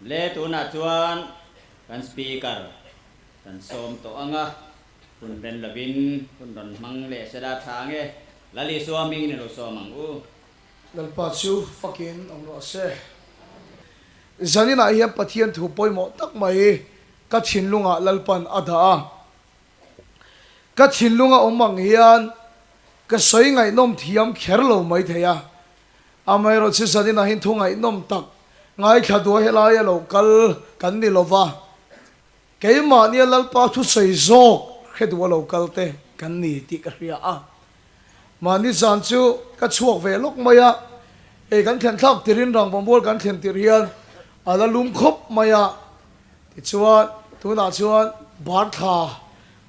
Le tunah chuan kan Speaker kan sawm tawh ang a, hun ren lovin hun rawn hmang leh sela tha ang e, Lal Isua hmingin i lo sawm ang u. Lalpa chu fakin awm rawh se. Zaninah hian Pathian thu pawimawh tak mai ka thinlungah Lalpan a dah a. Ka thinlunga awm ang hian ka sawi ngaihnawm thiam kher lo mai thei a. Amaherawhchu zaninah hian thu ngaihnawm tak ngaithla duah helai a lo kal kan ni lo va. Keimahnia Lalpa thusawi zawk hre duh a lo kal te kan ni tih ka hria a. Mahni zan chu ka chhuak ve lawk mai a, hei kan thlen thlak tirin rangvamual kan thlen tirh hian a la lum khawp mai a. Tichuan tunah chuan bar thla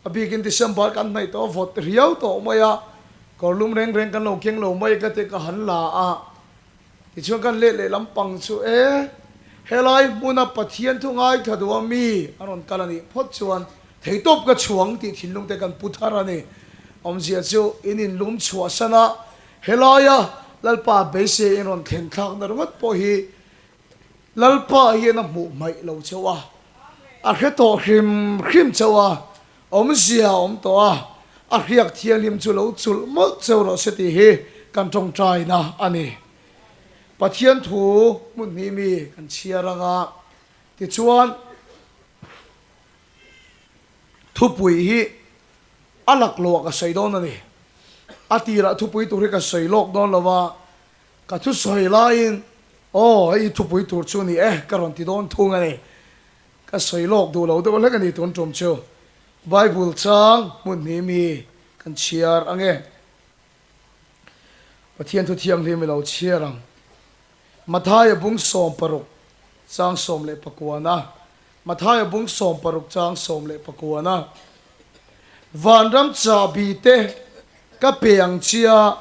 a bikin December kan hnaih tawh a vawt riau tawh mai a, kawr lum reng reng kan lo keng lo mai ka ti ka han la a. Tichuan kan let leh lampang chu e, helai hmuna Pathian thu ngaithla duh a mi a rawn kal a nih phawt chuan theitawp ka chhuang tih thinlung te kan pu thar a ni. Awmzia chu in inlum chhuahsan a, helaia Lalpa beisei in rawn thlen thlakna ringawt pawh hi Lalpa hian a hmuh hmaih lo chauh a, a hre tawh hrim hrim chauh a, awmzia a awm tawh a, a hriak thianghlim chu lo chulh mawlh cheu rawh se tih hi kan tawngtaina a ni. Pathian thu hmun hnih mi kan chhiar ang a, tichuan thupui hi a laklawh ka sawi dawn a ni. A tirah thupui tur hi ka sawi lawk dawn lo va, Ka thusawi laiin, Aw, hei hi thupui tur chu ni e, ka rawn ti dawn thung a ni. Ka sawi lawk duh lo deuh hlek a ni tun tum chu. Bible chang hmun hnih mi kan chhiar ang e. Pathian thu thianghlim i lo chhiar ang. Mathaia bung 16 chang 19a Mathaia bung 16 chang 19a Vanram chahbi te ka pe ang chia,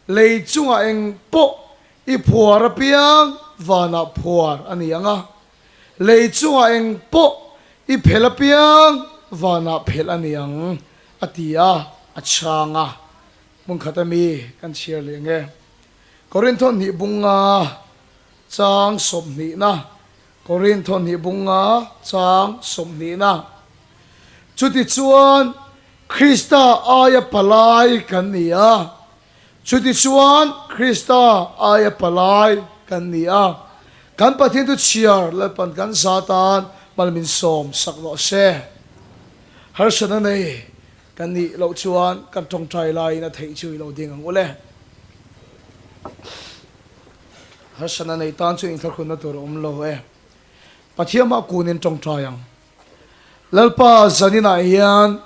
Lei chungah eng pawh i phuar apiang vanah phuar a ni ang a, lei chungah eng pawh i phelh apiang vanah phelh a ni ang, a ti a, a chhang a. Hmun khat ami kan chhiar leh nge? Korintho hnih bunga chang sawmhnihna, Korintho hnih bunga chang sawmhnihna. Chutichuan, Krista aia palai kan ni a. Chutichuan, Krista aia palai kan ni a. Kan Pathian chu chhiar Lalpan kan za tan mal min sawm sak rawh se. Harsatna nei kan nih loh chuan kan tawngtai laiin a theih chu i lo ding ang u le. Harsatna nei tan chuan inthlahrunna tur a awm lo e. Pathian mah kunin tawngtai ang. Lalpa zaninah hian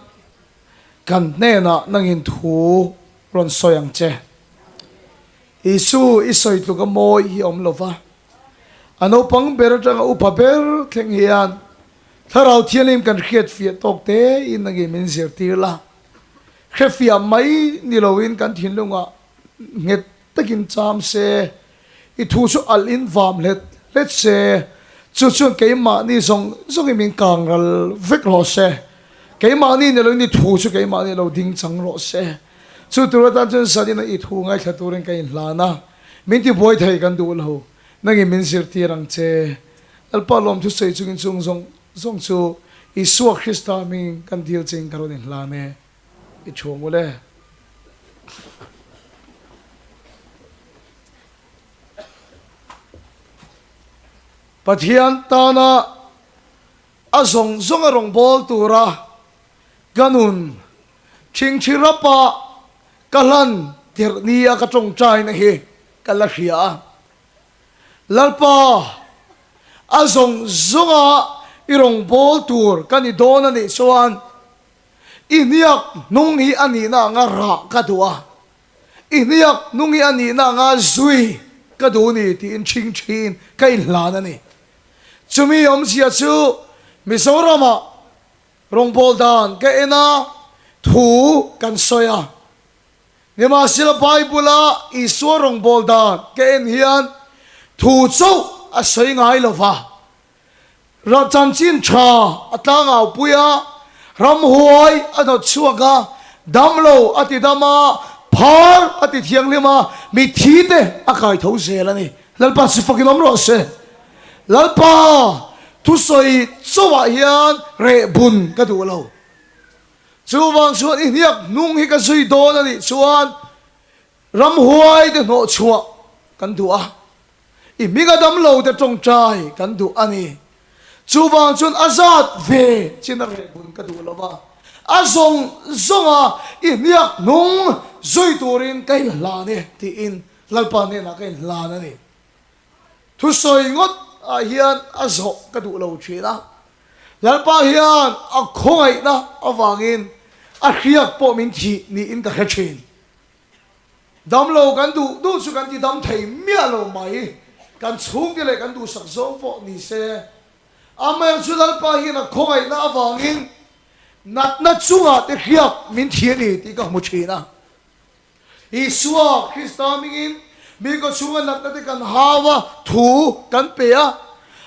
kan hnenah nangin thu rawn sawi ang che. Isu i sawi tluk a mawi hi awm lo va, a naupang ber atanga upa ber thleng hian Thlarau Thianghlim kan hriatfiah tawk tein nangin min zirtir la. Hrefiah mai ni loin kan thinlungah nghet takin cham se, i thu chu alh in vam hlet hlet se, chu chuan keimahni zawng zawngin min kang ral vek rawh se, keimahni ni loin i thu chu keimahni lo ding chang rawh se. Chu tur atan chuan zanin a i thu ngaithla turin ka inhlan a, min tibuai thei kan duh lo, nangin min zirtir ang che. Lalpa lawmthu sawi chungin chung zawng zawng chu Isua Krista hmingin kan dil chein ka rawn inhlan e. I thu ang ule. Pathian tana a zawng zawnga rawngbâwl tura ka nun ṭhingṭhi rapa ka hlan tirh nia ka ṭawngṭaina hi ka la hria a. Lalpa, a zawng zawnga i rawngbâwl tur ka ni dawn a nih chuan I hniak hnung hi a nihna anga rah ka duh a, i hniak hnung hi a nihna anga zui ka duh ni tiin ṭhing ṭhin ka inhlan a ni. Chumi awmzia chu Mizoramah rawngbâwl dan ka en a, thu kan sawi a. Nimahsela Bible-a Isua rawngbâwl dan ka en hian thu chauh a sawi ngai lo va. Ram chanchin tha a tlangau pui a, ramhuai a hnawt chhuak a, damlo a ti dam a, phar a ti thianghlim a, mitthi te a kai tho zel a ni. Lalpa chu fakin awm rawh se. Lalpa thusawi chauhah hian reh bun ka duh lo. Chuvang chuan i hniak hnung hi ka zui dawn a nih chuan ramhuai te hnawh chhuah kan duh a, i hminga damlo te tawngtai kan duh a ni. Chuvang chuan a zat ve chin a reh bun ka duh lo va, a zawng zawnga i hniak hnung zui turin ka inhlan e tiin Lalpa hnenah ka inhlan a ni. Thusawi ngawt ah hian a zawh ka duh lo thin a, Lalpa hian a khawngaihna avangin a hriak pawh min thih niin ka hre thin. Damlo kan duh duh chu kan ti dam thei miah lo mai, kan chhungte leh kan duhsak zawng pawh ni se. Amaherawhchu chu Lalpa hian a khawngaihna avangin natna chungah te hriak min thi a ni tih ka hmu thin a. Isua Krista hmingin mi kaw chhunga natna te kan hau a, thu kan pe a,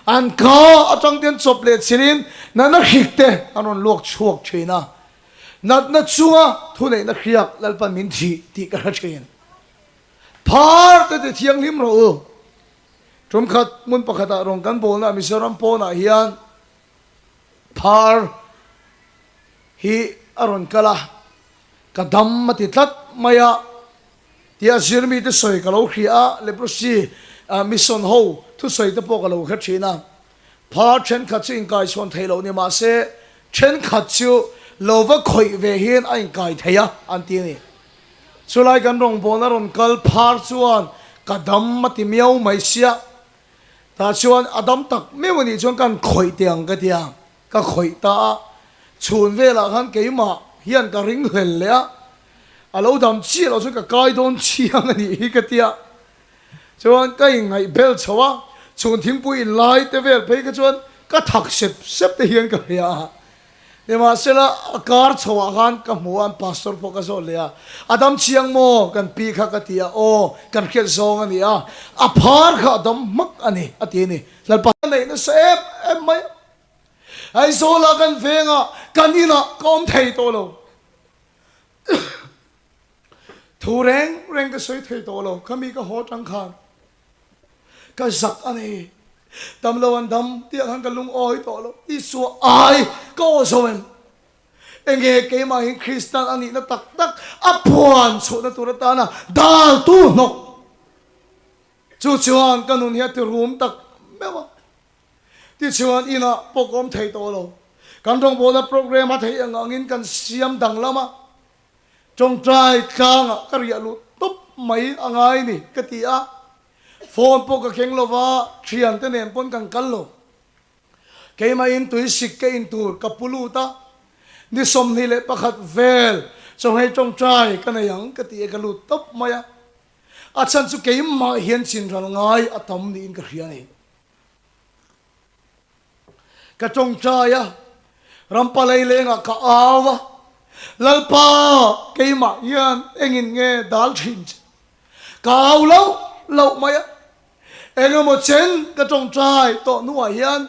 an ka atang ten chawp leh chilhin natna hrik te an rawn luak chhuak thin a. Natna chunga thuneihna hriak Lalpan min thih tih ka hre thin. Phar te ti thianghlim rawh u. Tum khat hmun pakhatah rawn kan bawlna Mizoram pawnah hian phar hi a rawn kal a, ka dam a ti tlat mai a tia zirmite sawi ka lo hria a, leprosy mission ho thusawi te pawh ka lo hre thin a. Phar thenkhat chu inkaichhawn theih loh ni mah se, thenkhat chu lo va khawih ve hian a inkai thei a, an ti a ni. Chulai kan rawngbawlna rawn kal phar chuan ka dam a ti miau mai sia. Tah chuan a dam tak meuh a nih chuan kan khawih teh ang ka ti a, ka khawih ta a. Chhun velah khan keimah hian ka ring hlel leh a, a lo dam chiah loh chuan ka kai dawn chiang a nih hi ka ti a. Chuan ka inngaih bel chho a, chhun thingpui in lai te vel phei kha chuan ka thak sep sep te hian ka hria a. Nimahsela a kar chho ah khan ka hmu a, an pastor pawh ka zawt leh a, a dam chiang maw kan pi kha ka ti a, aw kan hriat zawng a ni a, a phar kha a dam hmak a ni a ti a ni. Lalpa a neih nasa em em mai a, Aizawlah kan vengah kan inah ka awm thei tawh lo. Thu reng reng ka sawi thei tawh lo, khami ka haw tang khan ka zak a ni. Dam lo an dam tih ah khan ka lungawi tawh lo, Isua ai ka aw zo em? Enge keimah hi Kristan a nihna tak tak a phuan chhuahna tur atana daltu hnawk chu chuan ka nun hi a ti rum tak meuh a. Tichuan inah pawh ka awm thei tawh lo. Kan rawngbawlna program a theih ang angin kan siam danglam a. Tawngtai tlangah ka riah luh tawp mai a ngai ni ka ti a, phone pawh ka keng lo va, thiante nen pawn kan kal lo. Keimahin tui sik ka in tur ka pu lut a, ni 21 vel chawhmei tawngtai ka nei ang ka ti a ka lut tawp mai a, a chhan chu keimah hian chinral ngai a tam niin ka hria a ni. Ka tawngtai a, rampa leilengah ka au a, Lalpa, keimah hian engin nge dal thin che? Ka au loh loh mai a, engemaw chen ka tawngtai tawh hnuah hian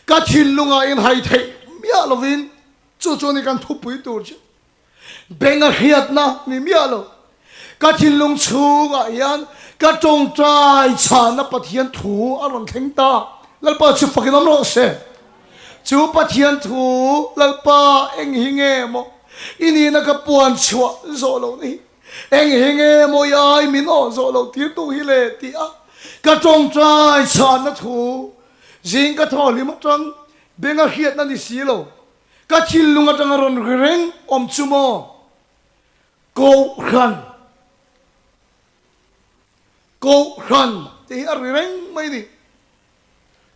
ka thinlungah inhai theih miah lovin chu chu ni kan thupui tur che. Beng a hriatna ni miah lo. Ka thinlung chhungah hian ka tawngtai chhana Pathian thu a rawn thleng ta. Lalpa chu fakin awm rawh se. Chu Pathian thu Lalpa eng hi nge maw i nihna ka puan chhuah zawh loh ni hi? Eng hi nge maw i ai min awh zawh loh tirtu hi le? ti a ka tawngtai chhana thu zing ka thaw hlim atang beng a hriatna ni si lo. Ka thinlung atanga rawn ri reng awm chu maw? Kohhran, Kohhran tih hi a ri reng mai a ni.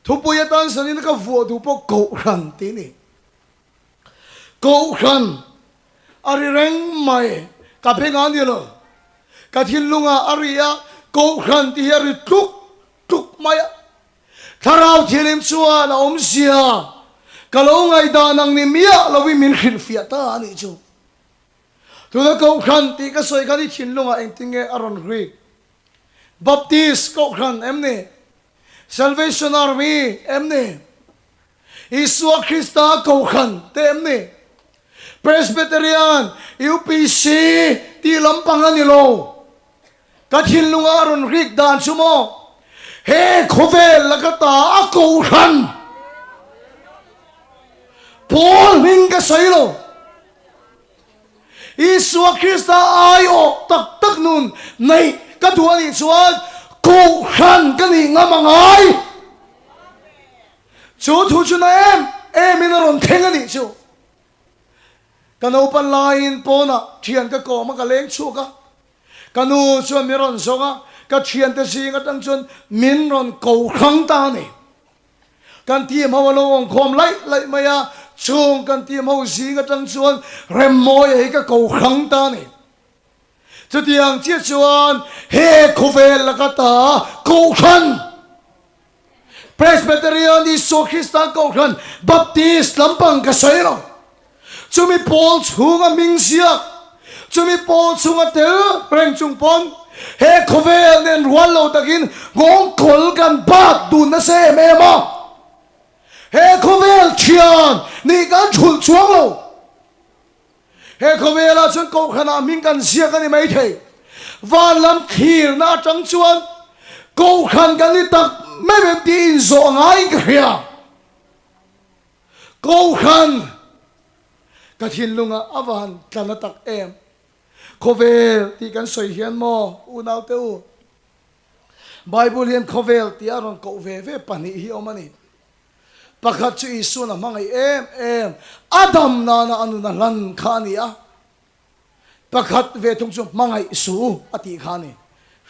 Thupui atan sanin ka vuah duh pawh Kohhran tih a ni. Kohhran a ri reng mai, ka bengah a ni lo. Ka thinlungah a ri a, Kohhran tih hi a ri tluk tluk mai a. Thlarau Thianghlim chuan a awmzia ka lo ngaihdan ang ni miah lovin min hrilhfiah ta a nih chu. Tuna Kohhran tih ka sawi khan i thinlungah engtin nge a rawn rik? Baptist Kohhran em ni? Salvation Army em ni? Isua Krista Kohhran te em ni? Presbyterian, UPC tih lampang a ni lo. Ka thinlunga a rawn rik dan chu maw? He khawvel laka ta a kohhran pawl hming ka sawi lo. Isua Krista aiawh tak tak nun neih ka duh a nih chuan kohhran ka nih ngam a ngai. Chu thu chu na em emin a rawn thleng a nih chu. Ka naupan laiin pawnah thian ka kawm a, ka leng chhuak a. Ka nu chuan min rawn zawng a, ka thiante zing atang chuan min rawn ko hrang ta a ni. Kan team ho a lo awmkhawm laih laih mai a, chung kan team ho zing atang chuan Remmawia hi ka ko hrang ta a ni. Chutiang chiah chuan he khawvel laka ta Kohhran, Presbyterian, Isua Krista Kohhran, Baptist lampang ka sawi lo. Chumi pawl chhunga hming ziak, chumi pawl chhunga tel reng chung pawn he khawvel nen rual lo takin nghawngkawl kan bat dun nasa em em a. He khawvel thian nih kan thulh chuang lo. He khawvelah chuan kohhranah hming kan ziak a ni maithei. Van lam thlirna atang chuan kohhran kan ni tak meuh em tih inzawh a ngaiin ka hria. Kohhran ka thinlungah a van tla na tak em? Khawvel tih kan sawi hian maw unaute u, Bible hian khawvel tih a rawn koh ve ve pahnih hi awm a ni. Pakhat chu Isua'n a hmangaih em em, a dam nana a nun a hlan kha a ni a. Pakhat ve thung chu hmangaih suh u a tih kha a ni.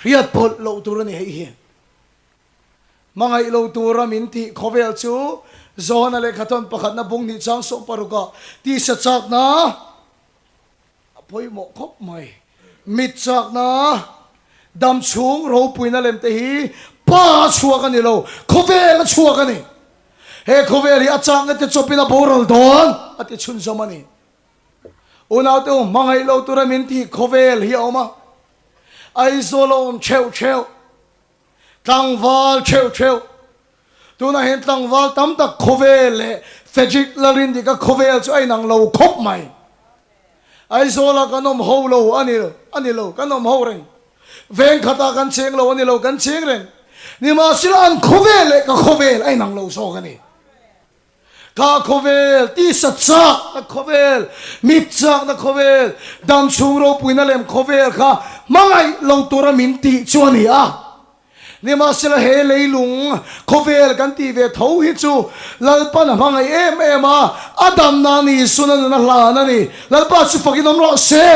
Hriat pawlh loh tur a ni hei hi. Hmangaih lo tura min tih khawvel chu Johana lehkhathawn pakhatna bung hnih chang sawm parukah tisa chakna a pawimawh khawp mai. Mit chakna, dam chhung ropuina lem te hi pa a chhuak a ni lo, khawvel a chhuak a ni. He khawvel hi a chakna te chawpin a boral dawn a ti chhunzawm a ni. Unaute u hmangaih lo tura min tih khawvel hi a awm a, Aizawl a awm theuh theuh. Tlangval theuh theuh. Tunah hian tlangval tam tak khawvel leh Frederick Lalrindika khawvel chu a inang lo khawp mai. Aizawlah kan awm ho lo a ni a ni lo, kan awm ho reng. Veng khatah kan cheng lo a ni lo, kan cheng reng. Nimahsela an khawvel leh ka khawvel a inang lo zawk a ni. Ka khawvel, tisa chakna khawvel, mit chakna khawvel, dam chhung ropuina lem khawvel kha hmangaih lo tura min tih chu a ni a. Nimahsela he leilung khawvel kan tih ve tho hi chu Lalpan a hmangaih em em a, a damna a ni, Suna nun a hlan a ni. Lalpa chu fakin awm rawh se.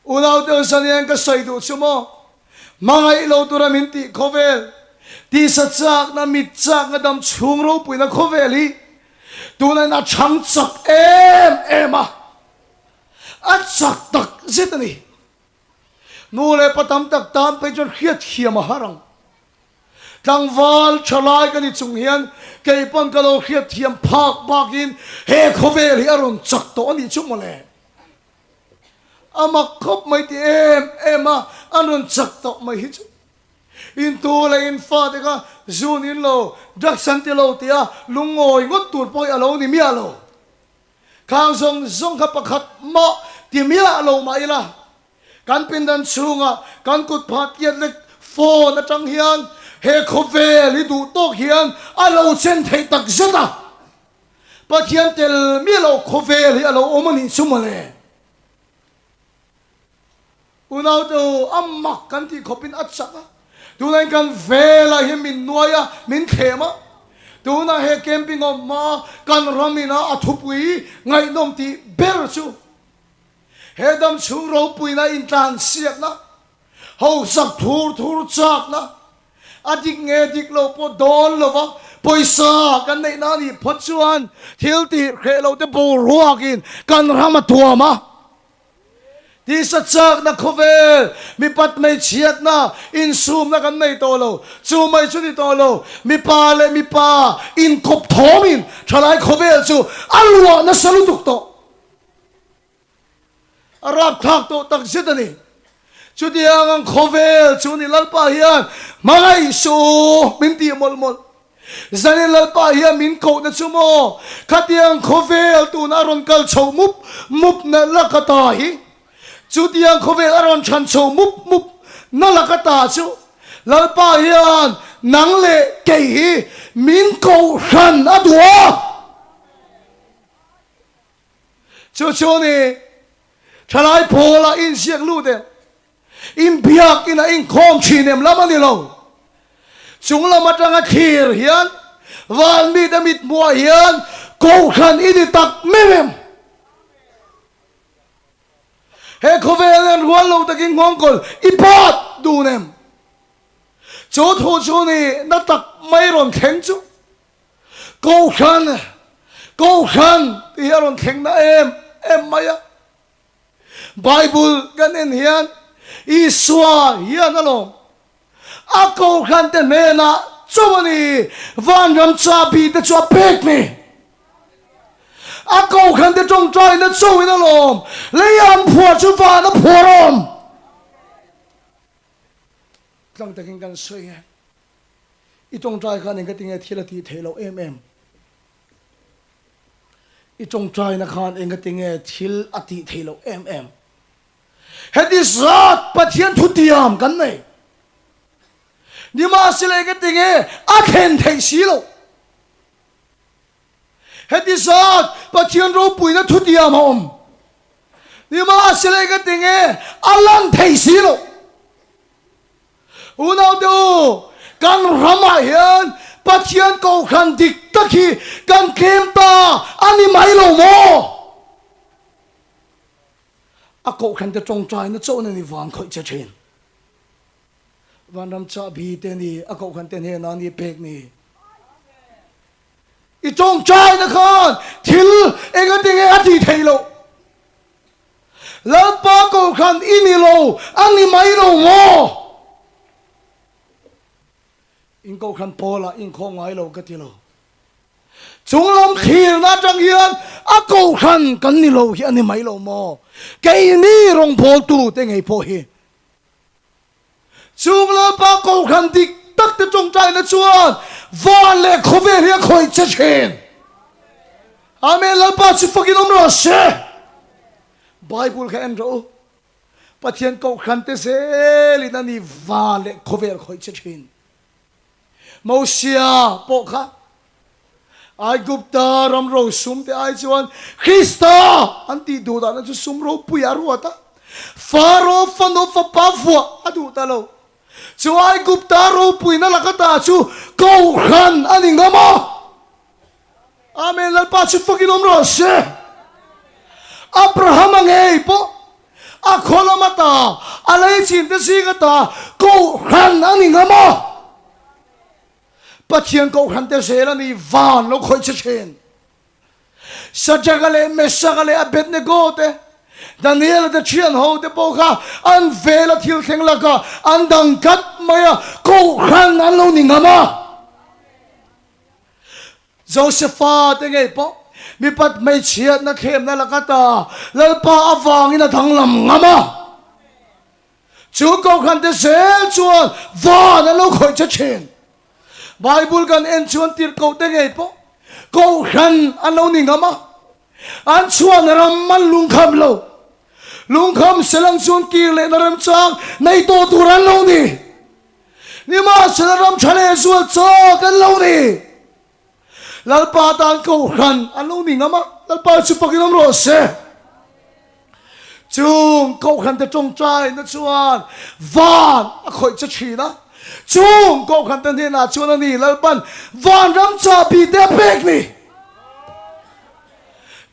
Unau te zanian ka sawi duh chu maw? Hmangaih lo tura min tih khawvel, tisa chakna, mit chakna, dam chhung ropuina khawvel hi tunain a chhang chak em em a, a chak tak zet a ni. Nu leh pa tam tak tan phei chuan hriatthiam a har ang. Tlangval tha lai ka ni chung hian kei pawn ka lo hriatthiam phak bakin he khawvel hi a rawn chak tawh a nih chu mawle. A mak khawp mai ti em em a, an rawn chak tawh mai hi chu. In tu leh in fate kha zun in lo, drugs an ti lo tia lungawi ngawt tur pawh hi a lo ni miah lo. Khang zawng zawng kha pakhat mah ti miah lo mah ila, kan pindan chhungah kan kut phah tiat lek phone atang hian he khawvel hi duh tawk hian a lo chen theih tak zet a. Pathian tel miah loh khawvel hi a lo awm a nih chu mawle. Unaute u, a mak kan tih khawpin a chak a. Tunah kan velah hian min nuai a, min thlem a. Tunah he camping awm hma kan ram ina a thupui ngaihnawm tih ber chu he dam chhung ropuina intlansiakna, hausak thur thur chakna, A dik nge dik lo pawh dawn lo va, pawisa kan neih na nih phawt chuan thil tih hreh lo te boruakin kan ram a tuam a. Tisa chakna khawvel, mipat hmeichhiatna, insumna kan nei tawh lo. Chu mai chu ni tawh lo, mipa leh mipa inkawp thawmin thalai khawvel chu a luah nasa lutuk tawh. A rapthlak tawh tak zet a ni. Chutiang ang khawvel chu ni Lalpa hian hmangaih suh u min tih mawlh mawlh. Zanin Lalpa hian min kohna chu maw khatiang khawvel tuna a rawn kal chho mup mup na laka ta hi. Chutiang khawvel a rawn chhan chho mup mup na laka ta chu. Lalpa hian nang leh kei hi min kohhran a duh a. Chu chu a ni, thalai pawlah inziak lut em, inbiak in a inkhawm thin em lam a ni lo. Chung lam atanga thlir hian van mite mithmuah hian kohhran i ni tak meuh em? He khawvel hian rual lo takin nghawngkawl i bat dun em? Chu thu chu ni na tak mai rawn thleng chu Kohhran, Kohhran tih hi a rawn thleng na em em mai a. Bible kan en hian Isua hian alawm a Kohhran te hnenah chauh a ni vanram chahbi te chu a pek ni. A Kohhran te tawngtaina chauhin alawm lei an phuah chu van a phuar awm. Tlang takin kan sawi e. I tawngtai khan engka tinge thil a tih theih loh em em? I tawngtaina khan engka tinge thil a tih theih loh em em? Heti zat Pathian thutiam kan nei. Nimahsela engka tinge a thlen theih si loh? Heti zat Pathian ropuina thutiam a awm. Nimahsela engka tinge a lan theih si loh? Unaute u, kan ramah hian Pathian kohhran dik tak hi kan tlem ta a ni mai lo maw? A kohhran te tawngtaina chauhna ni van khawih che thin. Vanram chahbi te ni, a kohhran te hnenah ni pek ni. I tawngtaina khan thil engatinge a tih theih loh? Lalpa kohhran i ni lo a ni mai lo maw? In kohhran pawlah inkhawm ngai lo ka ti lo. Chunglam thlirna atang hian a kohhran kan ni lo hi a ni mai lo maw? Keini rawngbawltu te ngei pawh hi. Chung Lalpa kohhran dik tak te tawngtaina chuan van leh khawvel hi a khawih che thin. Amen Lalpa chu fakin awm rawh se. Bible kha en rawh u. Pathian kohhran te zelin a ni van leh khawvel khawih che thin. Mosia pawh kha Aigupta ram rosum te ai chuan Krista an tih duh dahna chu sum ropui a ruat a, Faro fanu fapa vuah a duh ta lo. Chu Aigupta ropuina laka ta chu Kohhran a ni ngam a. Amen, Lalpa chu fakin awm rawh se. Abrahama ngei pawh a khaw lama ta, a lei chin te zinga ta Kohhran a ni ngam a. Pathian Kohhran te zel a ni van lo khawih che thin. Sadraka leh Mesaka leh Abednego te, Daniela te thian ho te pawh kha an vela thil thleng laka an dang tlat mai a, Kohhran an lo ni ngam a. Josefa te ngei pawh mipat hmeichhiatna thlemna laka ta Lalpa avangin a danglam ngam a. Chu Kohhran te zel chuan van an lo khawih che thin. Bible kan en chuan tirhkoh te ngei pawh Kohhran an lo ni ngam a, an chhuahna ram an lungkham lo. Lungkham selang chuan kir lehna remchang nei tawh tur an lo ni. Nimahsela ram tha leh zual chak an lo ni. Lalpa tan Kohhran an lo ni ngam a, Lalpa chu fakin awm rawh se. Chung Kohhran te tawngtaina chuan van a khawih che thin a, chung Kohhran te hnenah chuan a ni Lalpan vanram chahbi te a pek ni.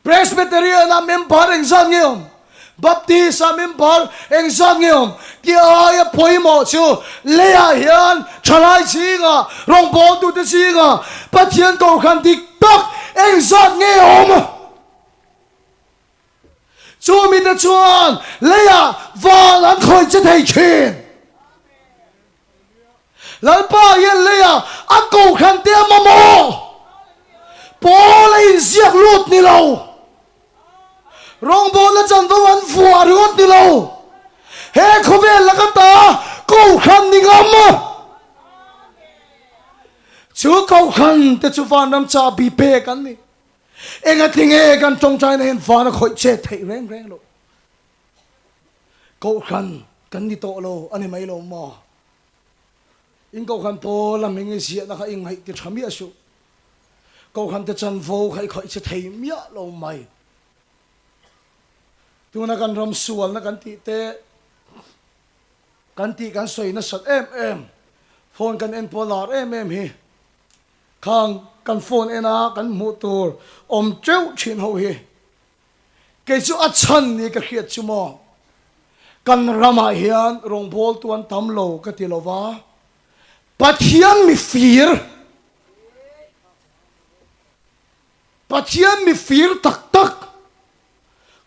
Presbyterian a member engzat nge awm? Baptist a member engzat nge awm? Tih aia pawimawh chu leiah hian thalai zingah, rawngbawltute zingah Pathian Kohhran dik tak engzat nge awm? Chu mite chuan leiah van an khawih che thei thin. Lalpa hian leiah a Kohhran te a mamawh. Paul a inziak lut ni lo. Rawngbawlna chanvo an vuah ringawt ni lo. He khawvel laka ta Kohhran ni ngam. Chu Kohhran te chu vanram chahbi pek an ni. Engatinge kan tawngtaina hian van a khawih chet theih reng reng loh? Kohhran kan ni tawh lo a ni mai lo maw? In Kohhran pawl a hming i ziahna kha i ngaih ti tha miah suh. Kohhran te chanvo kha i khawih che thei miah lo mai. Tuna kan ram sualna kan tih te, kan tih kan sawi nasat em em, phone kan en pawh lar em em hi, khang kan phone en a kan hmuh tur awm teuh thin ho hi, kei chu a chhan ni ka hriat chu maw, kan ramah hian rawngbawltu an tam lo ka ti lo va, Pathian mifir, Pathian mifir tak tak,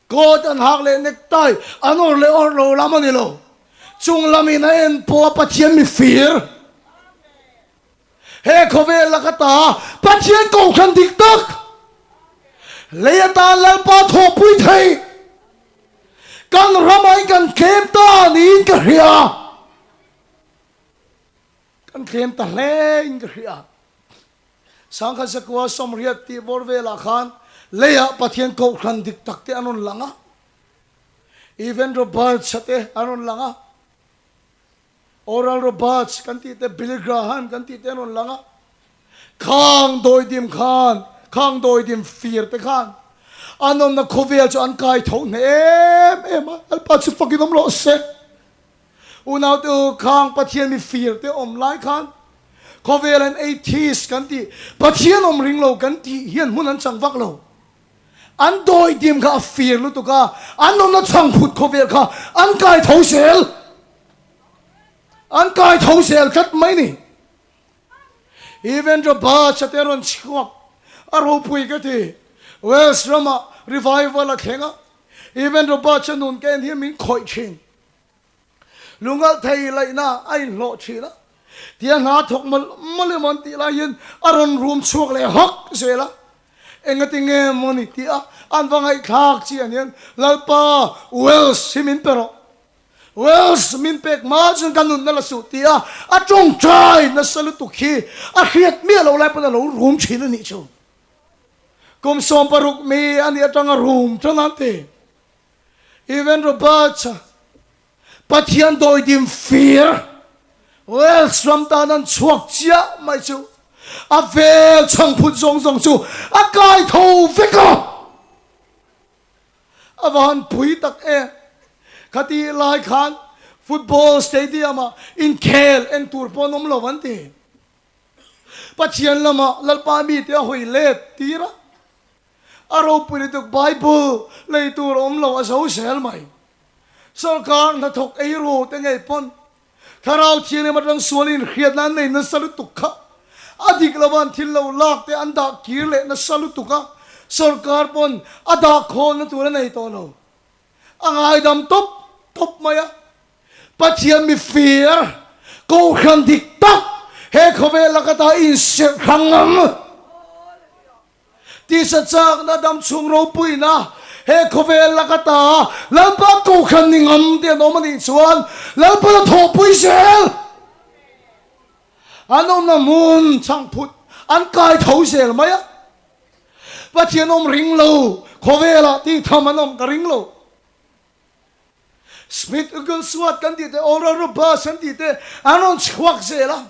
Coat an hak leh necktie an awrh leh awrh lo lam a ni lo. Chung lamin a en pawh a Pathian mifir. He khawvel laka ta Pathian kohhran dik tak, lei atan Lalpa thawhpui thei, kan ramah in kan tlem ta niin ka hria. Kan tlem ta hle in ka hria. Sangkhat Sakua sawmriat tih bawr velah khan leiah Pathian kohhran dik tak te an rawn lang a, Evan Roberts-a te an rawn lang a, Oral Roberts kan tih te, Billy Graham kan tih te an rawn lang a. Khang dawidim khan, khang dawidim fir te khan an awmna khawvel chu an kai tho hneh em em a, Lalpa chu fakin awm rawh se. Unau te u, khang Pathian mi fir te awm lai khan khawvel an atheist kan tih, Pathian awm ring lo kan tih hian hmun an chang vak lo. An dawidim kha a fir lutuk a, an awmna chhang phut khawvel kha an kai tho zel. An kai tho zel tlat mai ni. Even Roberts-a te rawn chhuak a ropui ka ti. Wales ramah revival a thleng a, Even Roberts-a nun ka en hi min khawih thin. Lungalh thei laihna a inhlawh thin a, tia hna thawk mawlh mawlh emaw an tih laiin a rawn rum chhuak leh hawk zel a, engati nge maw ni tih a an va ngaihthlak chi an hian Lalpa Wells hi min pe rawh, Wells min pek hma chuan ka nunna la suh tih a a tawngtai nasa lutuk hi a hriat miah loh lai pawn a lo rum thin a nih chu. Kum 16 mi a nih atanga rum tan an ti. Even Roberts-a Pathian dawidim fir Wales ram tan an chhuak chiah mai chu a vel chhangphut zawng zawng chu a kai tho vek a. A va han pui tak em! Khatih lai khan football stadium-ah inkhel en tur pawh an awm lo an ti. Pathian lamah Lalpa mite a hawi let tir a. A ropui lutuk Bible lei tur awm lo a zo zel mai. Sorkar hnathawk ei ru te ngei pawn Thlarau Thianghlim atang sual in hriatna an nei nasa lutuk kha a dik lo an thil lo lak te an dah kir leh nasa lutuk a, sorkar pawn a dah khawlna tur a nei tawh lo. A ngaidam tawp tawp mai a. Pathian mi fir, Kohhran dik tak he khawvel laka ta inserh hrang ang. Tisa chakna dam chhung ropuina he khawvel laka ta Lalpa Kohhran ni ngam te an awm a nih chuan Lalpa la thawhpui zel an awmna hmun chhangphut an kai tho zel mai a. Pathian awm ring lo khawvelah tih tham an awm ka ring lo. Smith Wigglesworth kan tih te, Oral Roberts kan tih te an rawn chhuak zel a.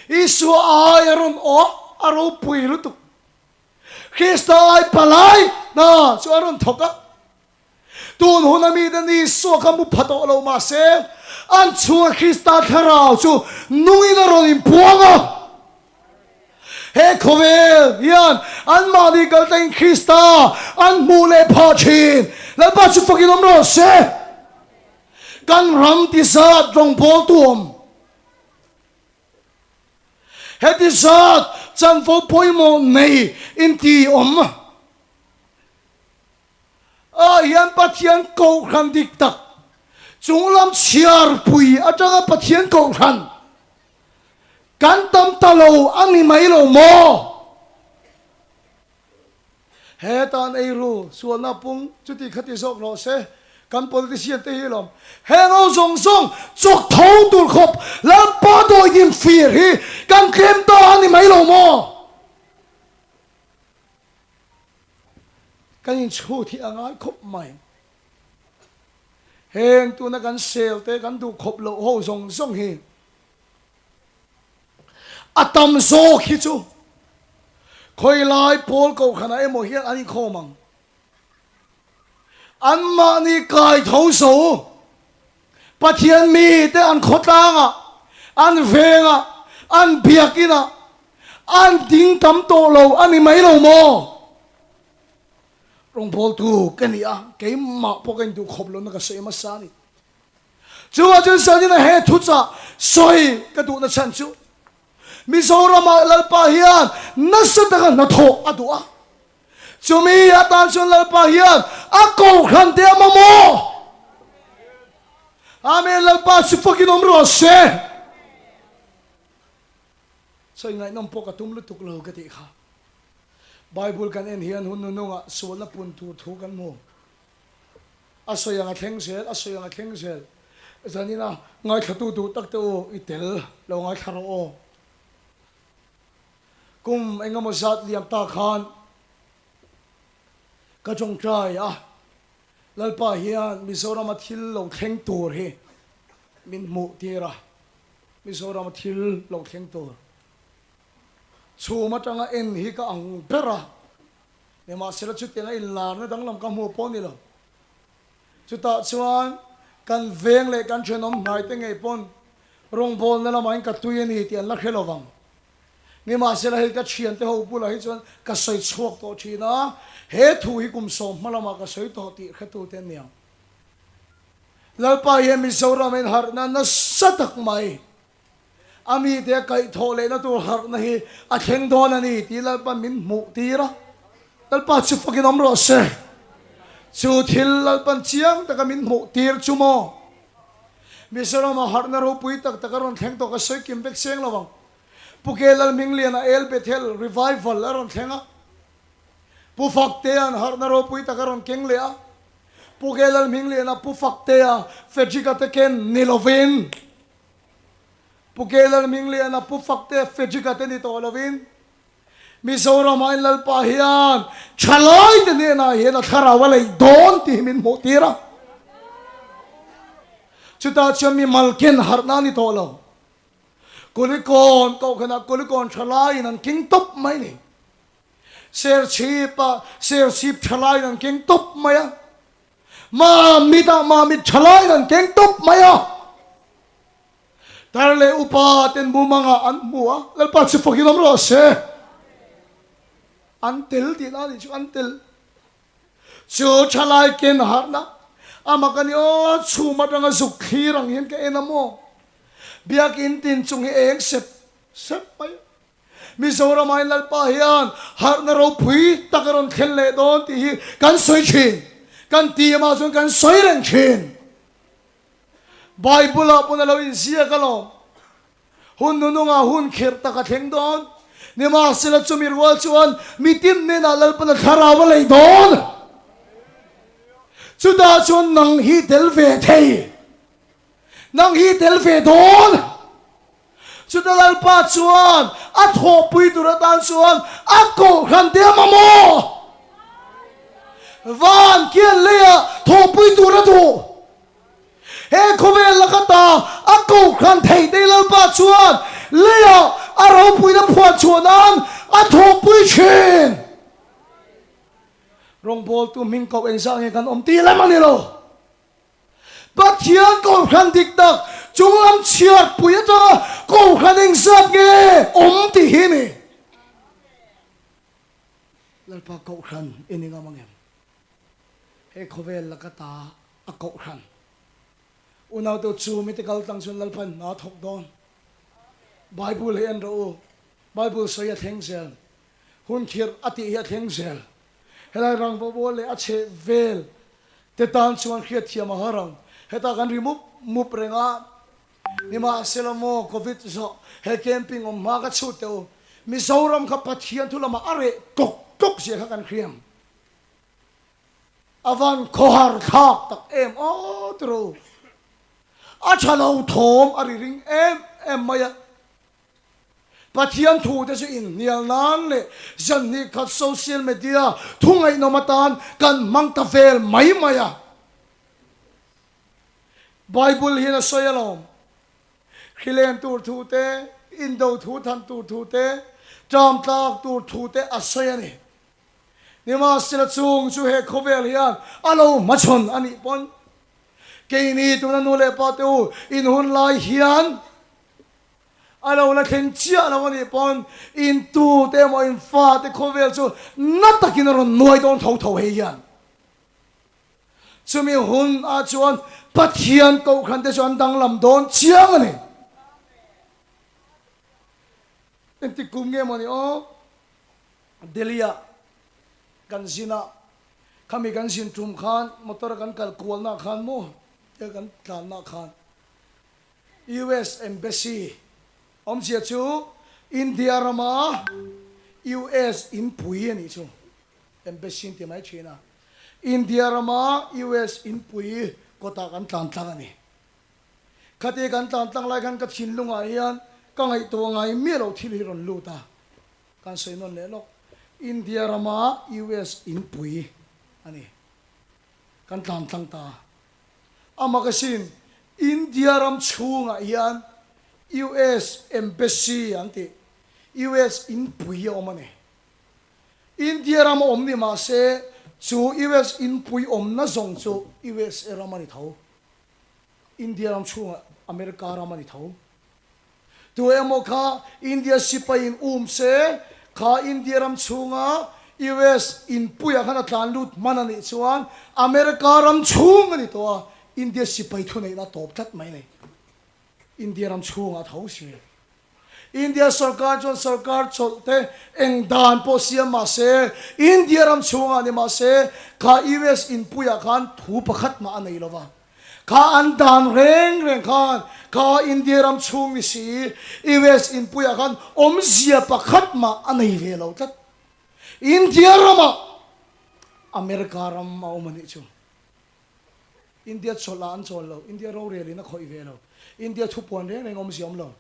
Isua ai a rawn awh a ropui lutuk. Krista ai palai hna chu a rawn thawk a. Tun huna miten Isua kha mu pha tawh lo mahse an chhunga Krista thlarau chu nungin a rawn inpuang a. He khawvel hian anmahni kaltlain Krista an hmuh leh phah thin. Lalpa chu fakin awm rawh se. Kan ram ti zat rawngbawltu awm. Heti zat chanvo pawimawh nei inti awm ah hian Pathian Kohhran dik tak chunglam chhiarpui atanga Pathian Kohhran kan tam ta lo a ni mai lo maw? Hetan eiru sualna pung chuti khati zawk rawh se, kan politician te hi lawm heng ho zawng zawng chawk tho tur khawp Lalpa dawidim fir hi kan tlem ta a ni mai lo maw? Kan inchhut hi a ngai khawp mai. Heng tuna kan sel te kan duh khawp loh ho zawng zawng hi. A tam zawk hi chu khawilai pawl kohhranah emaw hian an inkhawm ang. Anmahni kai tho zo Pathian mite an khawtlangah, an vengah, an biakinah an ding tam tawh lo a ni mai lo maw? Rawngbawltu ka ni a, keimah pawh ka induh khawp lohna ka sawi hmasa a ni. Chuvah chuan Sanina he thuchah sawi ka duhna chhan chu Mizoramah Lalpa hian nasa taka hnathawh a duh a. Chumi atan chuan Lalpa hian a kohhran te a mamawh. Amen Lalpa chu fakin awm rawh se. Sawi ngaihnawm pawh ka tum lutuk lo ka tih kha. Bible kan en hian hun nunungah sualna pun tur thu kan hmu. A sawi ang a thleng zel, a sawi ang a thleng zel. Zanina ngaithlatu duh tak te u i tel lo ngaithla rawh aw. Kum engemaw zat liam ta khan ka tawngtai a, Lalpa hian Mizorama thil lo thleng tur hi min hmuh tir a, Mizorama thil lo thleng tur chhum atanga en hi ka ang ber a. Nimahsela chutianga inlarna danglam ka hmuh pawh ni lo. Chutah chuan kan veng leh kan thenawm hnaite ngei pawn rawngbawlna lamah in ka tui a ni tih an la hre lo vang. Nimahsela hei ka thiante ho bulah hi chuan ka sawi chhuak tawh thin a, he thu hi kum sawm hma lamah ka sawi tawh tih hretute an ni ang. Lalpa hian Mizoram in harhna nasa tak mai A mite a kaihthawh lehna tur harhna hi a thleng dawn a ni tih Lalpan min hmuh tir a. Lalpa chu fakin awm rawh se. Chu thil Lalpan chiang taka min hmuh tir chu maw? Mizorama harhna ropui tak tak a rawn thleng tawh ka sawi kim vek seng lo ang. Pu Ke Lalhmingliana El Bethel Revival a rawn thleng a. Pu Faktea'n harhna ropui tak a rawn keng leh a. Pu Ke Lalhmingliana Pu Faktea Frederick-a te ken ni lovin Pu Kelan Hmingliana, Pu Fakte, Frederick-a te ni tawh lovin Mizoramah in Lalpa hian thalai te hnenah hian a thlarau a leih dawn tih hi min hmuh tir a. Chutah chuan mi malken harhna a ni tawh lo. Kulikawn kohhranah Kulikawn thalaiin an king tawp mai ni. Serchhip-ah Serchhip thalaiin an keng tawp mai a. Mamit-ah Mamit thalaiin an keng tawp mai a. Tar leh upa ten mumangah an hmu a, Lalpa chu fakin awm rawh se. An tel tihna a nih chu, an tel. Chu thalai ken harhna, amah ka ni aw, chhum atanga zuk thlir ang hian ka en a maw? Biakin tin chung hi eng sep sep mai a. Mizoramah in Lalpa hian harhna ropui tak a rawn thlen leh dawn tih hi kan sawi thin. Kan team ah chuan kan sawi reng thin. Bible ah pawn a lo inziak alawm. Hun nunungah hun khirh tak a thleng dawn. Nimahsela chumi rual chuan mitin hnenah Lalpan a thlarau a lei dawn. Chutah chuan nang hi tel ve thei. Nang hi tel ve dawn. Chuta Lalpa chuan a thawhpui tur atan chuan a kohhran te a mamawh. Van kian leiah thawhpui tur a duh. He khawvel laka ta a kohhran theih te Lalpa chuan leiah a ropuina phuan chhuah nan a thawhpui thin. Rawngbawltu hming koh engzah nge kan awm tih lem a ni lo. Pathian kohhran dik tak chunglam chhiarpui atanga kohhran engzat nge awm tih hi ni. Lalpa kohhran i ni ngam angem? He khawvel laka ta a kohhran. Unaute chu mite kal tlang chuan Lalpa in hna thawk dawn. Bible hi en rawh u. Bible sawi a thleng zel. Hun khirh a tih hi a thleng zel. Helai rangva bual leh a chheh vel te tan chuan hriatthiam a har ang. Hetah kan ri mup mup reng a, nimahsela maw Covid zawh he camping awm hma ka chhut teh u, Mizoram kha Pathian thu lamah a reh tlawk tlawk zia kha kan hriam. A van khawhar thlak tak em aw tiraw. A tha lo thawm a ri ring em em mai a. Pathian thute chu inhnial nan leh zanhnih khat social media thu ngaihnawm atan kan hmang ta vel mai mai a. Bible hian a sawi alawm. Hrilen tur thute, indo thu than tur thu te, ṭam tlak tur thu te a sawi a ni. Nimahsela chung chu he khawvel hian a lo hmachhawn a nih pawn keini tuna nu leh pa te u in hun lai hian a lo la thleng chiah lo a nih pawn in tu te emaw in fa te khawvel chu na takin a rawn nuai dawn tho tho hei hian chumi hun ah chuan Pathian kohhran te chu an danglam dawn chiang a ni. Engtik kum nge maw ni aw? Delhi-ah kan zin a, khami kan zin tum khan motor a kan kal kualna khan maw tia kan tlanna khan US Embassy awmzia chu India rama US inpui a nih chu Embassy an ti mai thin a, India rama US inpui kawtah kan tlan tlang a ni. Khati kan tlan tlang lai khan ka thinlungah hian ka ngaihtuah ngai miah loh thil hi rawn lut a. Kan sawi nawn leh lawk. India rama US inpui a ni. Kan tlan tlang ta. A magazine India ram chhungah hian US Embassy an tih US inpui a awm a ni. India ram a awm ni mah se chu US inpui awmna zawng chu USA ram a ni tho. India ram chhungah America ram a ni tho. Tu emaw kha India sipai in um se, kha India ram chhunga US inpuiah khan a tlan lut hman a nih chuan America ram chhung a ni tawh a, India sipai thuneihna a tawp tlat mai a ni. India ram chhungah a tho si. India sorkar chuan sorkar chawlh te eng dan pawh siam mah se, India ram chhungah ni mah se, kha US inpuiah khan thu pakhat mah a nei lo va. Kha an dan reng reng khan kha India ram chhung ni si, US inpuiah khan awmzia pakhat mah a nei ve lo tlat. India ramah America ram a awm a nih chu. India chawlh ah an chawl lo, India rorel in a khawih ve lo, India thupuan reng reng awmzia awm lo.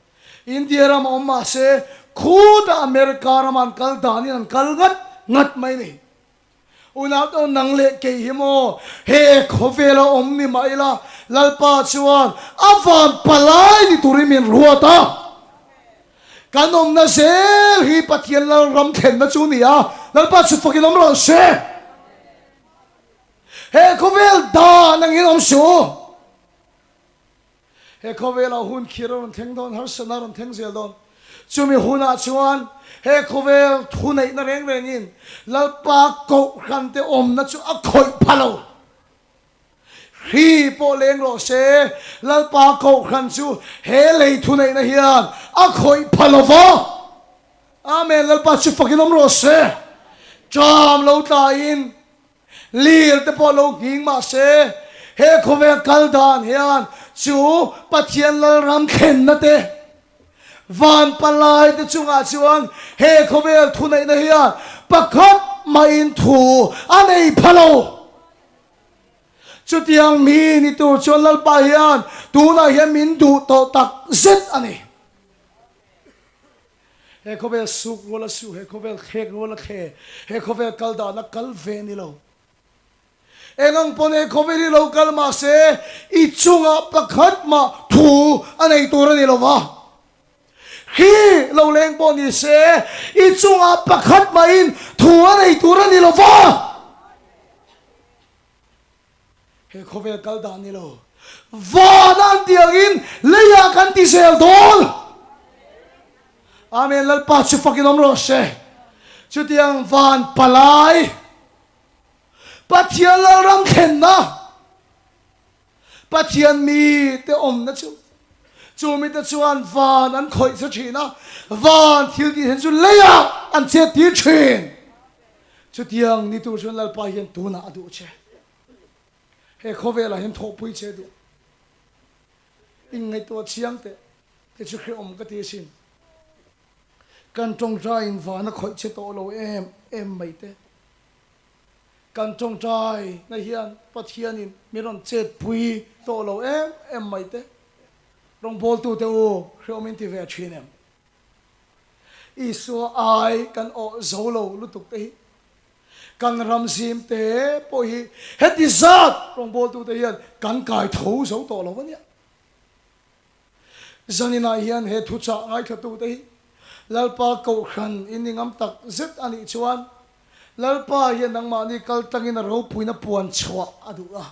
India ram a awm mah se khutah America ramah an kal danin an kal ngat ngat mai a ni. Unau nang leh kei hi maw he khawvela awm ni mah ila Lalpa chuan a van palai ni turin min ruat a. Kan awmna zel hi Pathian Lalram thlenna chu ni a, Lalpa chu fakin awm rawh se. He khawvel dan angin awm suh. He khawvelah hun khir a rawn thleng dawn, harsatna a rawn thleng zel dawn. Chumi hunah chuan he khawvel thuneihna reng rengin Lalpa Kohhrante awmna chu a khawih pha lo. Hri pawh leng rawh se, Lalpa Kohhran chu he lei thuneihna hian a khawih pha lo va. Amen, Lalpa chu fakin awm rawh se. Ṭam lo tlaiin Lir te pawh lo nghing mah se, he khawvel kal dan hian chu Pathian Lalram thlenna te, van palai te chungah chuan he khawvel thuneihna hian pakhat mahin thu a nei pha lo. Chutiang mi ni tur chuan Lalpa hian tunah hian min duh tawh tak zet a ni. He khawvel suk rual a su, he khawvel thlek rual a thle, he khawvel kal dan a kal ve ni lo. Eng ang pawn he khawvel hi lo kal mah se, i chungah pakhat mah thu a nei tur a ni lo va. Khi lo leng pawh ni se, i chungah pakhat mahin thu a nei tur a ni lo va. He khawvel kal dan ni lo. Van an ti angin leiah kan ti zel dawn. Amen Lalpa chu fakin awm rawh se. Chutiang van palai Pathian Lalram thlenna Pathian mi te awmna chu chu mite chuan van an khawih che thin a, van thil tih then chu leiah an chet tir thin. Chutiang ni tur chuan Lalpa hian tunah a duh che. He khawvelah hian thawhpui che duh. Inngaihtuah chiang teh te chu hrehawm ka ti asin. Kan tawngtaiin van a khawih che tawh lo em em mai te. Kan tawngtai na hian Pathianin min rawn chetpui tawh lo em em mai te. Rawngbawltute u hrehawm in ti ve thin em? Isua ai kan awh zo lo lutuk te hi kan ram zim te pawh hi heti zat rawngbawltute hian kan kai tho zo tawh lo a nia. Zaninah hian he thuchah ngaithlatute hi Lalpa Kohhran in ni ngam tak zet a nih chuan Lalpa hian nangmahni kal tlangin a ropuina puan chhuah a duh a.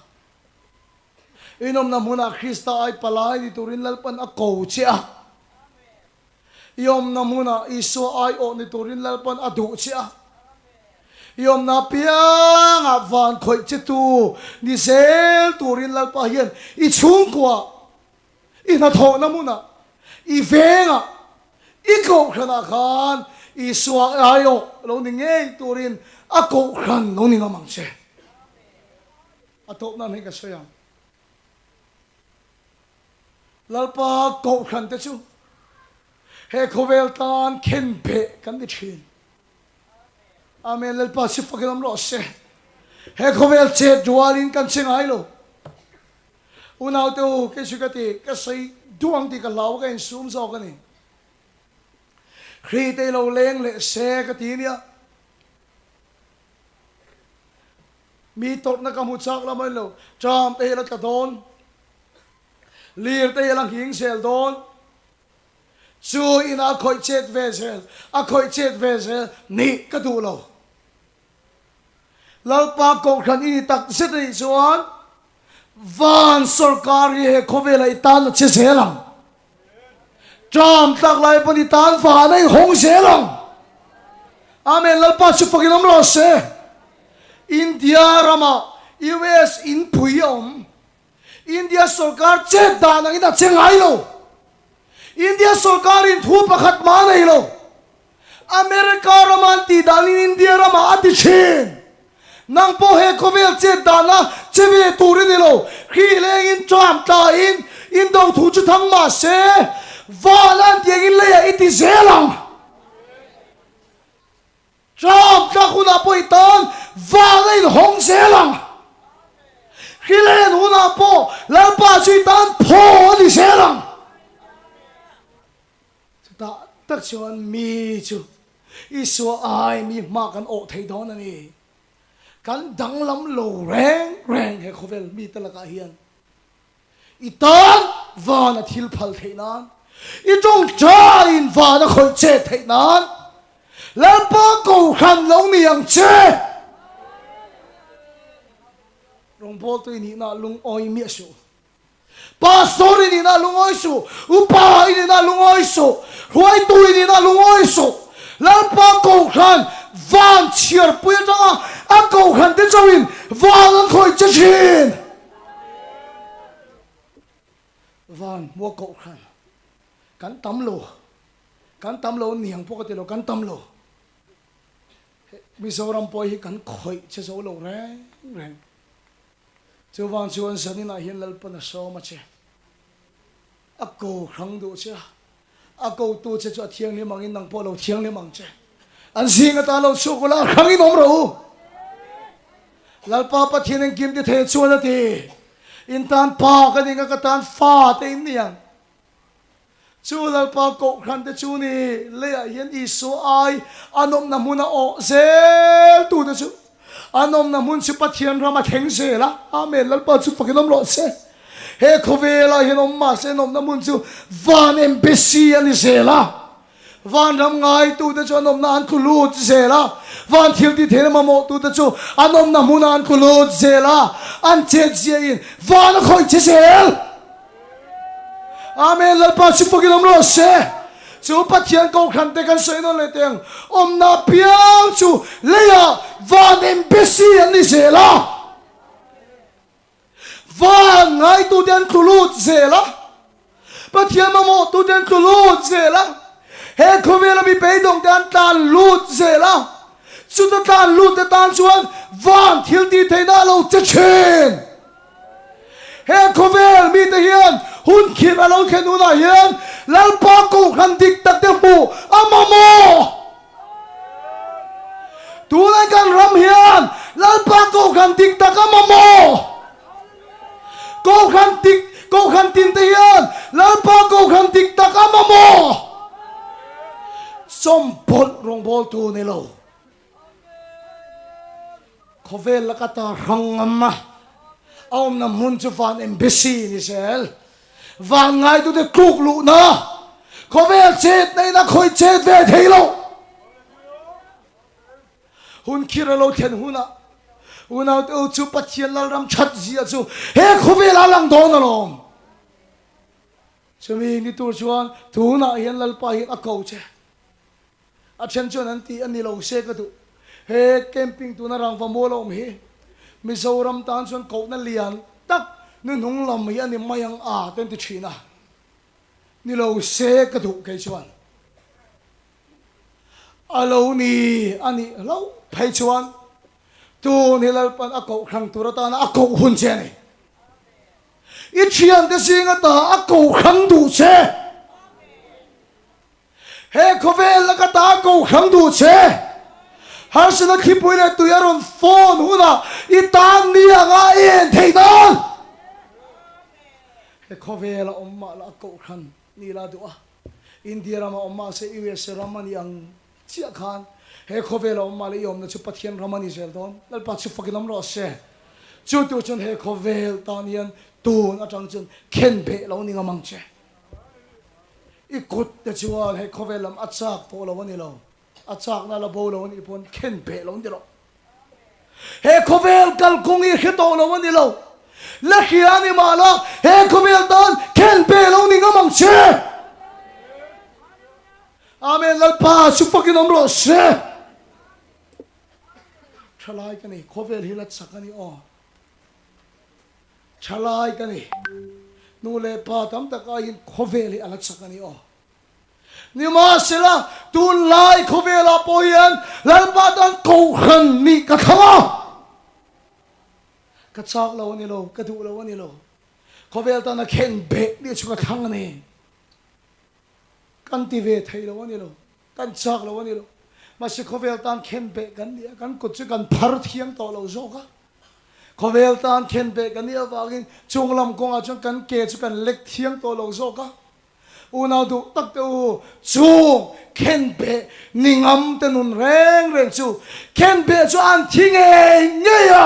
Inawmna hmunah Krista ai palai ni turin Lalpan a ko che a. I awmna hmunah Isua aiawh ni turin Lalpan a duh che a. I awmna apiangah van khawih che tu ni zel turin Lalpa hian i chhungkuaah, i hnathawhna hmunah, i vengah, i kohhranah khan Isua aiawh lo ni ngei turin a kohhran lo ni ngam ang che. A tawp nan hei ka sawi ang. Lalpa kohhran te chu he khawvel tan khen beh kan ni thin. Amen Lalpa si fakin awm rawh se. He khawvel chet rualin kan che ngai lo. Unau te u kei chu ka ti ka sawi duh ang tih ka hlau ka insum zawk a ni. Hri te lo leng leh se ka ti nia. Mi tawrhna ka hmu chak lam a ni lo. Tram te hi a la tla dawn. Lir te hi a la nghing zel dawn. Chu ina a khawih chet ve zel, a khawih chet ve zel nih ka duh lo. Lalpa Kohhran i ni tak zet a nih chuan van sawrkar hi he khawvelah i tan a che zel ang. Tram tlak lai pawn i tan van a inhawng zel ang. Amen Lalpa chu fakin awm rawh se. India ramah US inpui a awm. India sawrkar chet dan angin a che ngai lo. India sawrkarin thu pakhat mah a nei lo. America rama an tih danin India ramah a ti thin. Nang pawh he khawvel chet dana che ve tur i ni lo. Hri lengin tram tlain indo thu chu thang mah se, van an tih angin leiah i ti zel ang. Tram tlak hunah pawh i tan vang a inhawng zel ang. Hrilen hunah pawh Lalpa chu i tan phaw a ni zel ang. Chutah tak chuan mi chu Isua ai mi hma kan awh thei dawn a ni. Kan danglam lo reng reng he khawvel mite lakah hian. I tan van a thil phal theih nan, i tawngtaiin van a khawih chet theih nan, Lalpa Kohhran lo ni ang che. Rawngbawltu i nihna lungawi miah suh. Pastor i nihna lungawi suh. Upa i nihna lungawi suh. Hruaitu i nihna lungawi suh. Lalpa Kohhran van chhiarpui atanga a Kohhran te chauhin van an khawih che thin. Van hmua kohhran kan tam lo, kan tam lo niang pawh ka ti lo, kan tam lo. Mizoram pawh hi kan khawih che zo lo reng reng. Chuvang chuan zaninah hian Lalpan a sawm a che. A ko hrang duh che a, a kotu che chu a thianghlim angin nang pawh lo thianghlim ang che. An zing atan lo chhuak ula, a hrangin awm rawh u. Lalpa Pathian engkim ti thei chuan a ti, In tan pa ka ning a, ka tan fa te in ni ang. Chu Lalpa kohhran te chu ni, leiah hian Isua ai an awmna hmun a awh zel tu te chu an awmna hmun chu Pathian ram a thleng zel a. Amen. Lalpa chu fakin awm rawh se. He khawvelah hian awm mahse an awmna hmun chu van embassy a ni zel a. Van ram ngaitute chu an awmna an tlu lut zel a, van thil ti theihna mamawhtute chu an awmna hmunah an tlu lut zel a, an chetziain van a khawih che zel. Amen, Lalpa chu fakin awm rawh se. Chu Pathian Kohhran te kan sawi nawn leh teh ang, awmna apiang chu leiah van embassy an ni zel a. Van ngaitute an tlu lut zel a, Pathian mamawhtute an tlu lut zel a, he khawvela mi beidawngte an tlan lut zel a, chuta tlan lutte tan chuan van thil tih theihna a lo che thin. He khawvel mite hian hun khirh a lo thlen hunah hian Lalpa Kohhran dik takte hmuh a mamawh. Tunah kan ram hian Lalpa Kohhran dik tak a mamawh. Kohhran dik, Kohhran tin te hian Lalpa Kohhran dik tak a mamawh. Chawmpawlh rawngbawltu ni lo. Khawvel laka ta hrang ngam a, a awmna hmun chu van embassy ni zel. Van ngaitute tluk luhna khawvel chet na in a khawih chet ve thei lo. Hun khir a lo thlen hunah unaute u chu Pathian Lalram that zia chu he khawvelah a lang dawn alawm. Chumi ni tur chuan tunah hian Lalpa hian a ko che. A then chuan an ti a ni lo se ka duh. He camping tuna rangva mual a awm hi Mizoram tan chuan kohna lian tak nuhnung lam hi a ni mai ang a te an ti thin a. Ni lo se ka duh kei chuan. A lo ni a nih hlauh phei chuan tun hi Lalpan a kohhrang tur atana a koh hun che a ni. I thiante zinga ta a kohhrang duh che. He khawvel laka ta a kohhrang duh che. Harsana thlipui leh tui a rawn phone hunah i tan ni anga i en theih nan. He khawvela awm mah la a kohhran ni la duh a. India rama awm mah se USA ram a ni ang chiah khan he khawvela awm mah leh i awmna chu Pathian ram a ni zel dawn. Lalpa chu fakin awm rawh se. Chu tur chuan he khawvel tan hian tun atang chuan khen beh lo ni ngam ang che. I kut te chuan he khawvel lam a chak tawh lo a ni lo. A chakna la bo lo a nih pawn khen beh lo ni rawh. He khawvel kalkawng hi hre tawh lo a ni lo. La hria a ni mah la, he khawvel tan khen beh lo ni ngam ang che. Amen Lalpa chu fakin awm rawh se. Thalai ka ni, khawvel hi la chak a ni aw. Thalai ka ni, nu leh pa tam tak aiin khawvel hi a la chak a ni aw. Nimahsela, tunlai khawvelah pawh hian Lalpa tan kohhran nih ka thlang a. Ka chak lo a ni lo, ka duh lo a ni lo. Khawvel tana khen beh nih chu ka thlang a ni. Kan ti ve thei lo a ni lo, kan chak lo a ni lo. Mahse khawvel tan khen beh kan ni a, kan kut chu kan phar thiang tawh lo zawk a. Khawvel tan khen beh kan nih avangin chunglam kawngah chuan kan ke chu kan lek thiang tawh lo zawk a. Unau duh tak te u, chung khenbeh ni ngam te nun reng reng chu khenbeh chu an thi ngei ngei a.